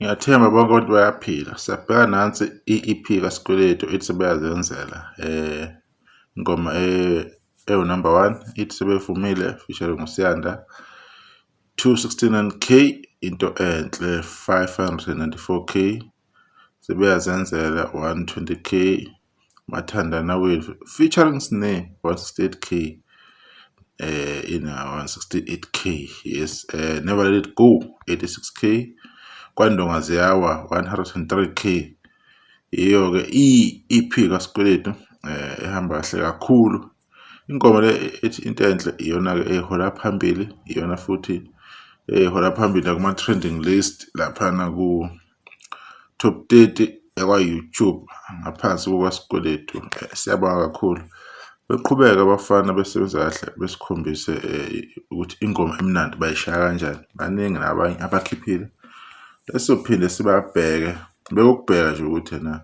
Ngiyathemba bonke abantu bayaphila. Siyabheka nansi i-EP kaSkweletu ethi Sebeyazenzela ingoma ewu-number one ithi Sebevumile featuring uSiyanda 269K, Into Enhle 594K, Sebeyazenzela 120K, Mathandana Wethu featuring Sne 168K, ina 168K, yes, Never Let It Go 86K, Kwandonga Ziyawa 103K. Iyo-ke i-EP kaSkweletu ehamba kahle kakhulu. Ingoma le ethi Into Enhle iyona-ke ehola phambili, iyona futhi ehola phambili nakuma-trending list laphana ku-top 30 yakwa-YouTube ngaphansi kukaSkweletu. Siyabonga kakhulu. Beqhubeka abafana besebenza kahle besikhombise ukuthi ingoma emnandi bayishaya kanjani. Baningi nabanye abakhiphile esizophinde sibabheke, bekukubheka nje ukuthi ena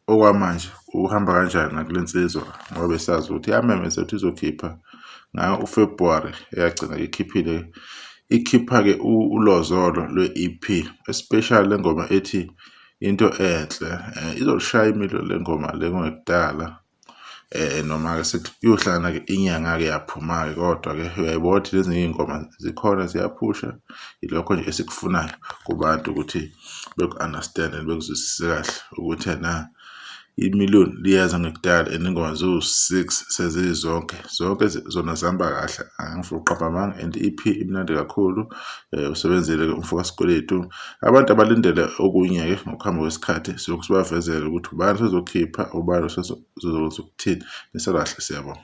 okwamanje uhamba kanjani nakule nsizwa ngoba besazi ukuthi yamemeza ukuthi izokhipha ngayo uFebruary, eyagcina ikhiphile, ikhipha-ke ulozolo lwe-EP, especially le ngoma ethi Into Enhle. Izolishaya imilo le ngoma le kungekudala, noma-ke sithi kuyohlangana-ke inyanga-ke yaphuma-ke, kodwa-ke uyayibona ukuthi lezi iy'ngoma zikhona ziyaphusha. Ilokho nje esikufunayo kubantu ukuthi beku-understand-e, bekuzwisise kahle ukuthi ena imiliyoni liyeza ngekudala and ingoma ziwu-six sezizonke, zonke zona zihamba kahle, angifuni ukuqamba amanga, and i-EP imnandi kakhulu. Usebenzile-ke umfo kaSkweletu. Abantu abalindele okunye-ke ngokuhamba kwesikhathi silokhu sibavezela ukuthi ubani osezokhipha, ubani osezokwenza ukuthini. Nisale kahle, siyabonga.